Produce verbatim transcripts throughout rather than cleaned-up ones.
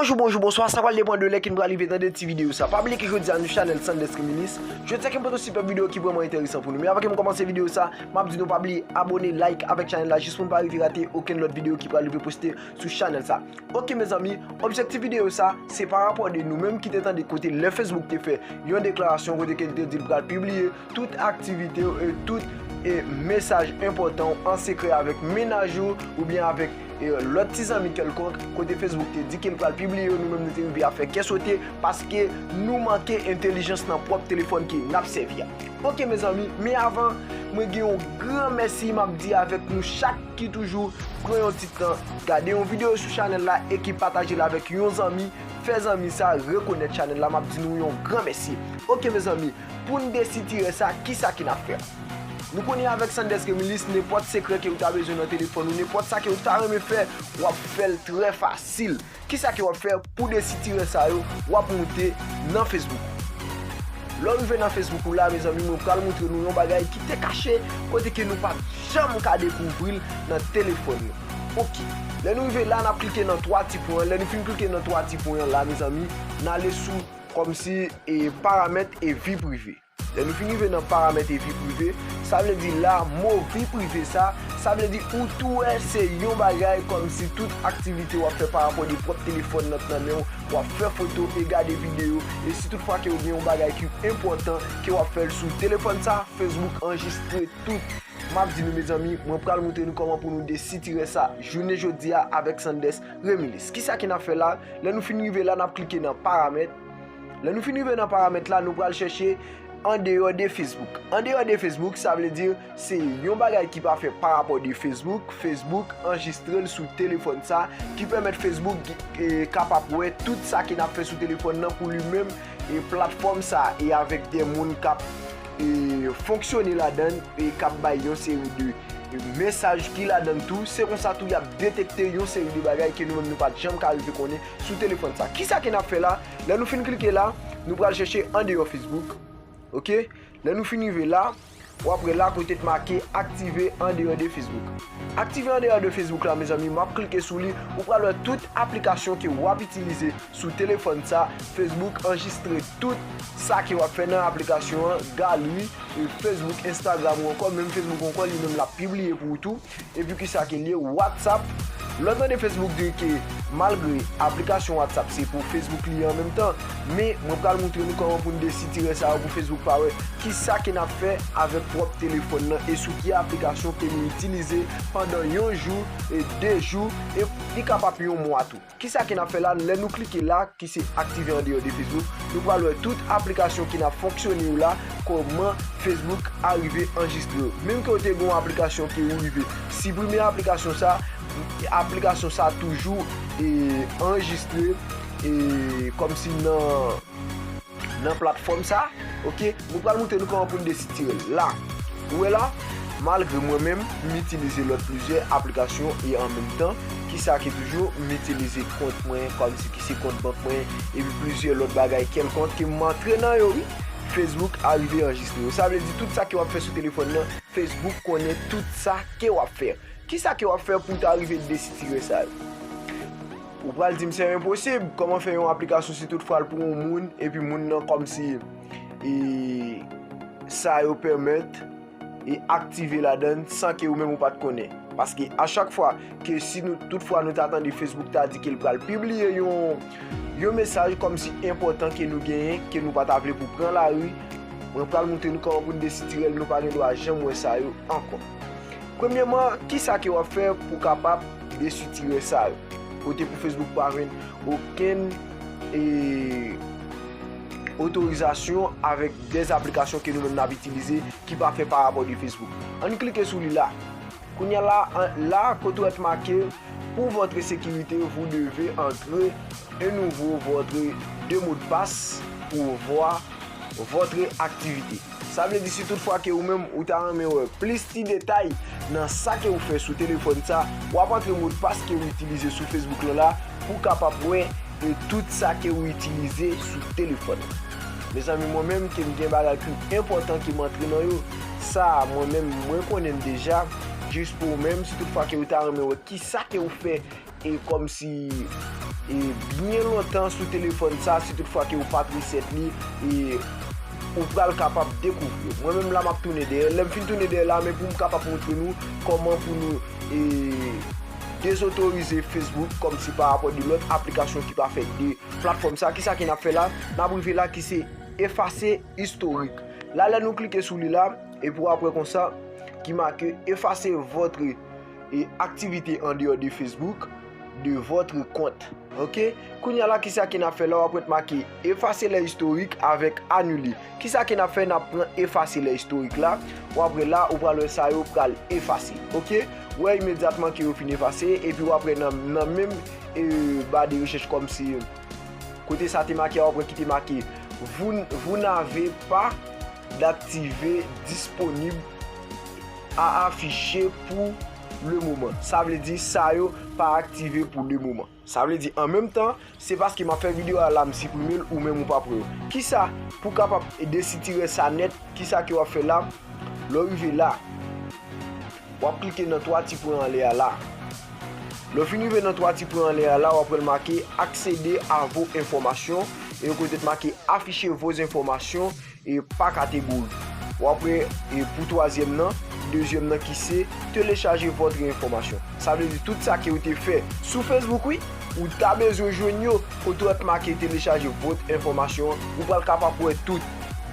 Bonjou, bonjou, bonswa, sa pral depann de lè ke n pral rive tande ti videyo sa. Pa bliye ke jodi a nou chanèl Sanders Reminisce. Jodi a ke m pote yon sipèb videyo ki vrèman enteresan pou nou. Men avan ke m kòmanse videyo sa, m ap di nou pa bliye abòne, like avèk chanèl la jis pou n pa rive rate okenn lòt videyo ki pral rive poste sou chanèl sa. Ok mezanmi, objektif videyo sa se pa rapò de nou menm ki te tande kote lè Facebook te fè yon deklarasyon kote ke li te di l pral pibliye tout aktivite w e tout e mesaj enpòtan w an sekrè avèk mennaj ou oubyen avèk e lòt ti zanmi kèlkonk, kote Facebook te di ke l pral pibliye yo, nou menm nou te rive a fè kè sote paske nou manke entèlijans nan pwòp telefòn ke n ap sèvi a. Ok mezanmi, men avan mwen gen yon gran mèsi m ap di avèk nou chak ki toujou pran yon ti tan gade yon videyo sou chanèl la e ki pataje l avèk yon zanmi, fè zanmi sa rekonèt chanèl la, m ap di nou yon gran mèsi. Ok mezanmi, pou n desitirè sa, kisa ke n ap fè? Nou konnen avèk Sanders Reminisce, nenpòt sekrè ke ou ta bezwen nan telefòn ou, nenpòt sa ke ou ta renmen fè, w ap fè l trè fasil. Kisa ke w ap fè pou desitirè sa yo? W ap moute nan Facebook. Lè w rive nan Facebook ou la, mezanmi, mwen pral montre nou yon bagay ki te kache, kote ke nou pa t janm ka dekouvri l nan telefòn nou. Ok. Lè nou rive la, n ap klike nan twa ti pwen an. Lè nou fin klike nan twa ti pwen an la, mezanmi, n ale sou kòmsi e paramèt e vi prive. Lè nou fin rive nan paramèt e vi prive, sa vle di la, mo vi prive sa, sa vle di ou tou wè se yon bagay kòmsi tout aktivite w ap fè pa rapò de pwòp telefòn nan nan men w, w ap fè foto e gade videyo, e si tout fwa ke ou gen yon bagay ki enpòtan ke w ap fè l sou telefòn sa, Facebook anrejistre tout. M ap di nou, mezanmi, mwen pral montre nou kòman pou nou desitirè sa jounen jodi a avèk Sanders Reminisce. Kisa ke n ap fè la? Lè nou fin rive la, n ap klike nan paramèt. Lè nou fin rive nan paramèt la, nou pral chèche andeyò de Facebook. Andeyò de Facebook, sa vle di se yon bagay ki pa fè pa rapò de Facebook. Facebook anrejistre l sou telefòn sa, ki pèmèt Facebook e, kapab wè tout sa ke n ap fè sou telefòn nan pou li menm e platfòm sa e avèk de moun k ap e, fonksyone ladan l e k ap bay yon seri de e, mesaj ki ladan l tou. Se konsa tou y ap detekte yon seri de bagay ke nou menm nou pa t janm ka rive konnen sou telefòn sa. Kisa ke n ap fè la? Lè nou fin klike la, nou pral chèche andeyò Facebook. Ok? Lè nou fin rive la, w ap wè la kote t make aktive andeyò de Facebook. Aktive andeyò de Facebook la, mezanmi, m ap klike sou li, ou pral wè tout aplikasyon ke w ap itilize sou telefòn sa. Facebook anrejistre tout sa ke w ap fè nan aplikasyon an, galri, e, Facebook, Instagram ou ankò, menm Facebook ankò, li menm l ap pibliye pou ou tou. Epi kisa ke l ye? WhatsApp. Lè w tande Facebook di ke malgre aplikasyon WhatsApp se pou Facebook li ye an menm tan, men mwen pral montre nou kòman pou n desitirè sa yo pou Facebook pa wè kisa ke n ap fè avèk pwòp telefòn nan e sou ki aplikasyon ke nou itilize pandan yon jou, e de jou, e li kapab yon mwa tou. Kisa ke n ap fè la? Lè nou klike la, ki se aktive andeyò de Facebook, nou pral wè tout aplikasyon ki n ap fonksyone yo la, kòman Facebook arive anrejistre yo. Menm ke w te gen yon aplikasyon ke ou rive siprime aplikasyon sa, aplikasyon sa toujou e anrejistre e kòmsi nan nan platfòm sa, ok? Mwen pral montre nou kòman pou n desitirè l. La, ou wè la, malgre mwen menm, m itilize lòt plizyè aplikasyon e an menm tan, kisa ki toujou, m itilize kont mwen kòmsi ki se kont bank mwen, epi plizyè lòt bagay kèlkonk ke m antre nan yo, wi. Facebook arive anrejistre yo. Sa vle di tout sa ke w ap fè sou telefòn nan, Facebook konnen tout sa ke w ap fè. Kisa ke w ap fè pou w ta rive desitirè sa yo? Ou pral di m se enposib. Kòman fè yon aplikasyon si tout fwa l pou yon moun, epi moun nan kòmsi e, sa yo pèmèt e aktive ladan l san ke ou menm ou pa t konnen? Paske a chak fwa ke si nou, tout fwa nou ta tande Facebook ta di ke l pral pibliye yon, yon mesaj kòmsi enpòtan ke nou genyen, ke nou pa ta vle pou pran lari, mwen pral montre nou kòman pou n desitirè l, nou pa gen dwa janm wè sa yo ankò. Premyèman, kisa ke w ap fè pou w kapab desitirè sa yo? Kote pou Facebook pa jwenn okenn e, otorizasyon avèk de aplikasyon ke nou menm n ap itilize ki pa fè pa rapò de Facebook. Ann klike sou li la. Kounye a la, an, la, kote w ap make, pour votre sécurité, vous devez entrer un nouveau votre de mot de passe pour voir votre activité. Sa vle di si tout fwa ke ou menm ou ta renmen wè plis ti detay nan sa ke ou fè sou telefòn sa, w ap antre modpas ke ou itilize sou Facebook lan la pou w kapab wè e tout sa ke ou itilize sou telefòn. Mezanmi, mwen menm ke m gen bagay ki enpòtan ke m antre nan yo, sa mwen menm mwen konnen l deja, jis pou ou menm, si tout fwa ke ou ta renmen wè kisa ke ou fè e kòmsi e byen lontan sou telefòn sa, si tout fwa ke ou pa t reset li, e ou pral kapab dekouvri yo. Mwen menm la m ap tounen dèyè. Lè m fin tounen dèyè la, men pou m kapab montre nou kòman pou nou e dezotorize Facebook kòmsi pa rapò de lòt aplikasyon ki pa fè de platfòm sa. Kisa ke n ap fè la? N ap rive la ki se efase istorik. La, lè nou klike sou li la, epi w ap wè konsa ki make effacer votre e aktivite an deyò de Facebook de votre compte. Ok? Kounye a la, kisa ke n ap fè la? W ap wè t make effacer les historiques avec annuler. Kisa ke n ap fè? N ap pran effacer les historiques la. W ap wè la, ou pral wè sa yo pral efase. Ok? W wè imedyatman ke yo fin efase, epi w ap wè nan, nan menm e ba de rechèch kòmsi kote sa te make a, w ap wè ki te make vous, vous n'avez pas d'activé disponible à afficher pour le moment. Sa vle di sa yo pa aktive pou le moman. Sa vle di an menm tan, se paske m ap fè videyo a la, m siprime l, ou menm ou p ap wè yo. Kisa pou kapab desitire sa nèt, kisa ke w ap fè la? Lè w rive la, w ap klike nan twa ti pwen anlè a la. Lè w fin rive nan twa ti pwen anlè a la, w ap wè l make accéder à vos informations, e yon kote t make afficher vos informations, e pa kategori. W ap wè, e pou twazyèm nan, dezyèm nan ki se télécharger votre information. Sa vle di tout sa ke ou te fè sou Facebook, wi, ou ta bezwen jwenn yo, kote w ap make télécharger votre information, ou pral kapab wè tout.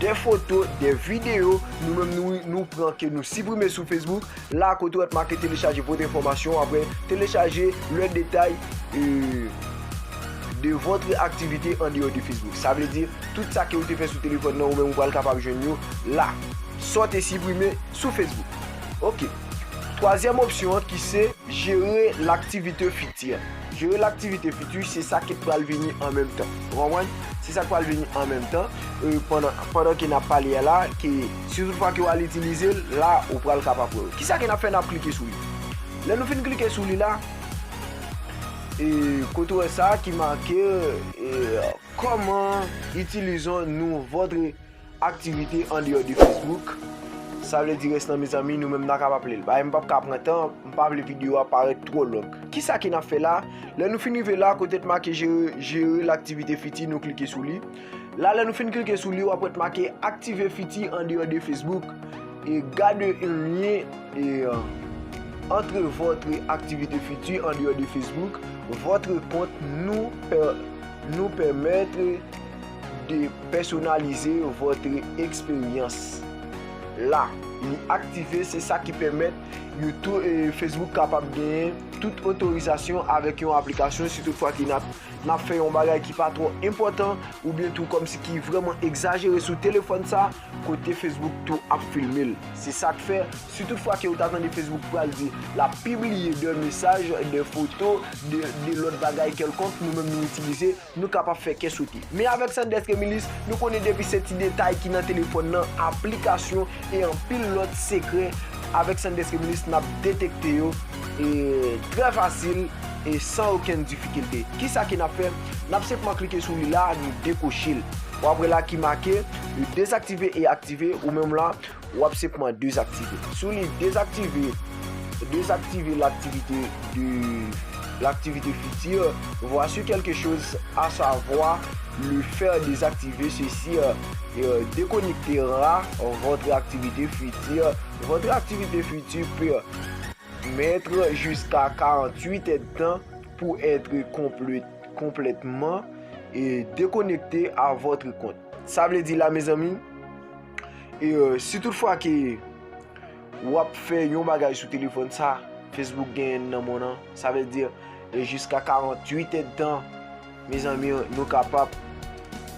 Des photos, des vidéos, nou menm nou, nou pran ke nou siprime sou Facebook, la kote w ap make télécharger votre information, w ap wè télécharger le détail e de votre activité en dehors de Facebook. Sa vle di, tout sa ke ou te fè sou telefòn nan, ou menm ou pral kapab jwenn yo la. Sa w te siprime sou Facebook. Ok. Twazyèm opsyon an ki se gérer l'activité future. Gérer l'activité future, se sa ki pral vini an menm tan. Ou konprann? Se sa k pral vini an menm tan. E pandan, pandan ke n ap pale a la, ke si tout fwa ke w al itilize l, la, ou pral kapab wè yo. Kisa ke n ap fè? N ap klike sou li. Lè nou fin klike sou li la, e kote w wè sa ki make, e, comment utilisons-nous votre activité en dehors de Facebook. Sa vle di rès lan, mezanmi, nou menm n a kapab li l. Bagay m p ap ka pran tan, m pa vle videyo a parèt twò long. Kisa ke n ap fè la? Lè nou fin rive la, kote t make gérer, gérer l'activité future, nou klike sou li. La, lè nou fin klike sou li, w ap wè t make activité future en dehors de Facebook. Et garder un lien et, euh, entre votre activité future en dehors de Facebook, votre compte nous per-, nous permettre de personnaliser votre expérience. La, li aktive, se sa ki pèmèt YouTube, e Facebook kapab genyen tout otorizasyon avèk yon aplikasyon, si tout fwa ki n ap, n ap fè yon bagay ki pa twò enpòtan, oubyen tou kòmsi ki vrèman egzajere sou telefòn sa, kote Facebook tou ap filme l. Se sa k fè, si tout fwa ke ou ta tande Facebook pral di l ap pibliye de mesaj, de foto, de, de lòt bagay kèlkonk, nou menm nou itilize, nou kapab fè kè sote. Men avèk Sanders Remilis, nou konnen depi se ti detay ki nan telefòn nan, aplikasyon e anpil lòt sekrè, avèk Sanders Remilis, n ap detekte yo, e, trè fasil e san okenn difikilte. Kisa ke n ap fè? N ap senpman klike sou li la, nou dekoche l. W ap wè la ki make, e, dezaktive e aktive, ou menm la, w ap senpman dezaktive. Sou li dezaktive, dezaktive l'activité de, l'activité future, voici quelque chose à savoir, le faire désactiver ceci, euh, euh, déconnectera votre activité future. Votre activité future peut mettre jusqu'à quarante-huit heures de temps pour être complè-, complètement, euh, déconnecté à votre compte. Sa vle di la, mezanmi, e, euh, si tout fwa ke w ap fè yon bagay sou telefòn sa, Facebook genyen nan men w nan, sa vle di, e, jiska karanntuit èdtan, mezanmi, nou kapab,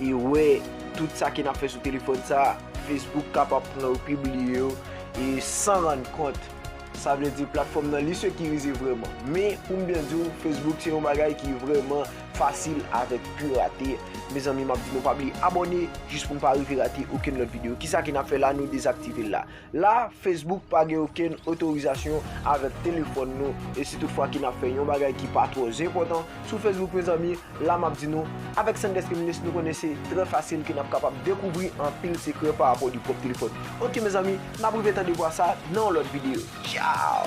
e, wè tout sa ke n ap fè sou telefòn sa, Facebook kapab pran yo, pibliye yo, e, san rann kont. Sa vle di platfòm nan li sekirize vrèman. Men, pou m byen di w, Facebook se yon bagay ki vrèman fasil avèk pirate. Mezanmi, m ap di nou pa bliye abòne jis pou n pa rive rate okenn lòt videyo. Kisa ke n ap fè la? Nou dezaktive l la. La, Facebook pa gen okenn otorizasyon avèk telefòn nou. E si tout fwa ke n ap fè yon bagay ki pa twò enpòtan sou Facebook, mezanmi, la m ap di nou, avèk Sanders Remilis, nou konnen se trè fasil ke n ap kapab dekouvri anpil sekrè pa rapò de pwòp telefòn. Oke, mezanmi, n ap rive tande vwa sa nan yon lòt videyo. Tchaw!